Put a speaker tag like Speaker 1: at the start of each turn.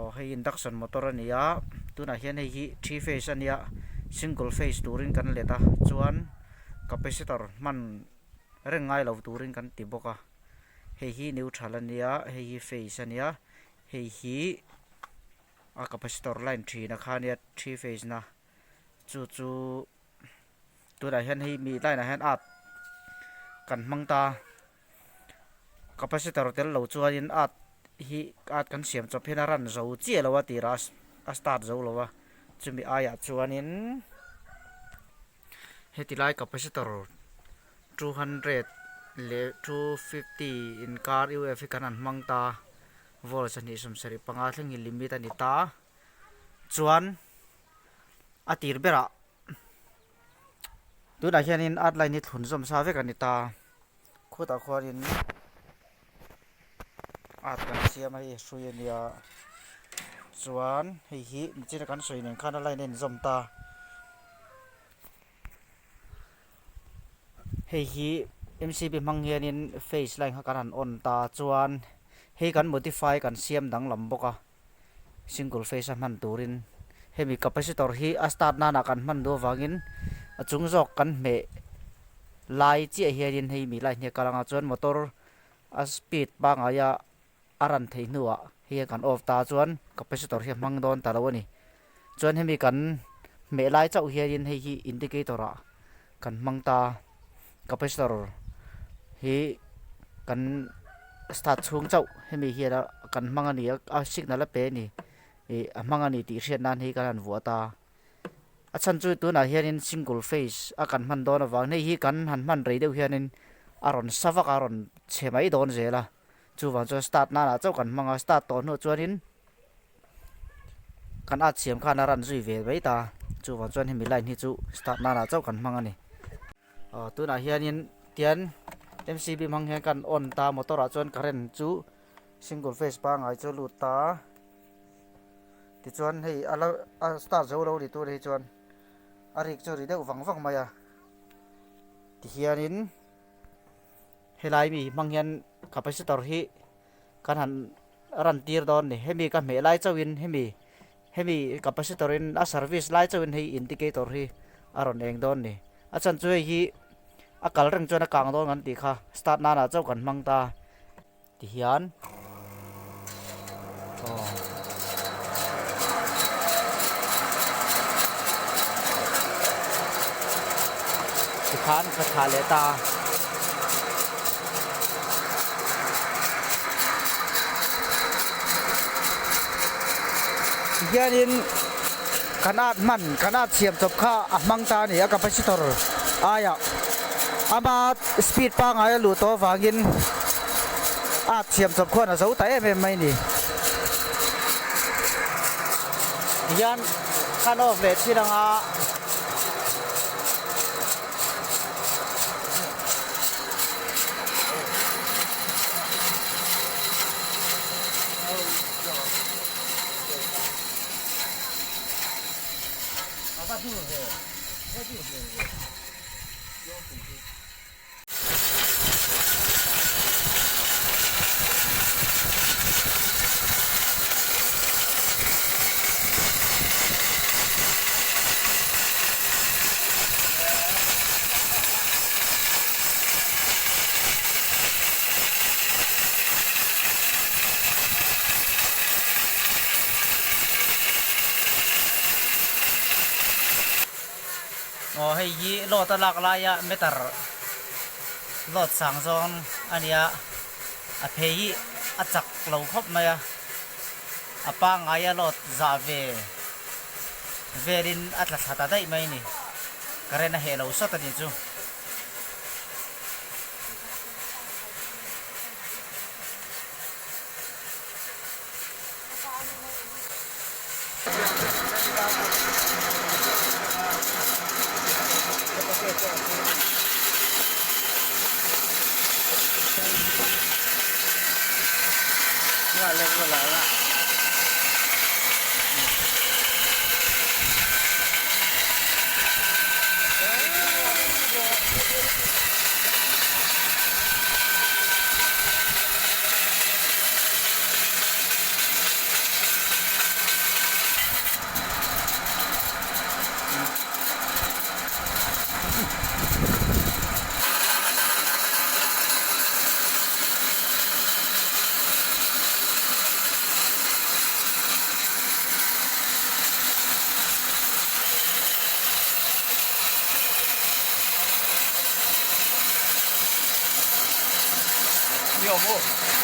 Speaker 1: Aw hei induction motor a ni a tunah hian hei hi three phase a nia single phase turin kan let a chuan capacitor hman reng ngai lo turin kan ti bawk a hei hi neutral a nia hei hi phase a nia hei hi a capacitor line thin a kha nia three phase na chu chu tunah hian hei mi line ah hian at kan hmang ta. Capacitor tel lo chuanin at hi at kan siam chawp hian a run zo chiah lo a tirah a start zo lo a chumi aiah chuanin heti lai capacitor 200 leh 250 inkar U_F hi kan han hmang ta volt 275 thleng hi limit a ni ta chuan a tir berah tunah hianin art line hi thlun zawm sa vek a ni ta khutah khuanin art kan siam a hei hrui a nia chuan hei hi nichina kan sawi nen khan a line a inzawm ta hei hi M_C_B hmang hianin phase line kha kan han on ta chuan hei kan modify kan siam danglam bawk a. Single phase a hman turin hemi capacitor hi a start nana kan hman duh avangin a chung zawk kan hmeh lai chiah hianin hei mi line hi a kal anga chuan motor a speed pangngaia a run theih hnuah hei hian kan off ta chuan capacitor hi a hmang dawn ta lo a ni. Chuan hemi kan hmeh lai chauh hianin hei hi indicator ah kan hmang ta capacitor hi kan start chhung chauh hemi hian a kan hmang a ni a a signal a pe a ni ih a hmang a ni tih hriat nan hi kan han vuah ta a chhan chu tunah hianin single phase a kan hman dawn avang hei hi kan han hman rei deuh hianin a rawn sa vak a a rawn chhe mai dawn zel a chuvang chuan start nanah chauh kan hmang a start tawh hnuah chuanin. Kan at siam khan a run zui ve mai ta chuvang chuan hemi line hi chu start nanah chauh kan hmang a ni. Aw tunah hianin tian M_C_B hmang hian kan on ta motor ah chuan current chu single phase pangngai chu a lut ta tichuan hei a la a start zo lo ni tur hi chuan a rik chu a ri deuh vang vang mai a tihianin helai mi hmang hian capacitor hi kan han run tir dawn ni hemi ka hmeh lai chauhin hemi hemi capacitor in a service lai chauhin hei indicator hi a rawn eng dawn ni a chhan chu hei hi a kal reng chuan a kang dawn kan tih kha start nan ah chauh kan hmang ta ti hian aw. Tikhan ka thlah leh ta. Tihianin kan at hman kan at siam chawp kha a hmang ta a ni a capacitor aiah ama speed pangngai a luh tawh avangin at siam chawp khuan a zo ta em em mai a ni. Tihian khan off leh thin anga. Aw hei hi load a lak laia meter load sang zawng a nia a phei hi a chak lo khawp mai a a pangngai a load zah ve velin a tla thla ta daih mai a ni current a heh lo sawt a nih chu.
Speaker 2: Ni awm u.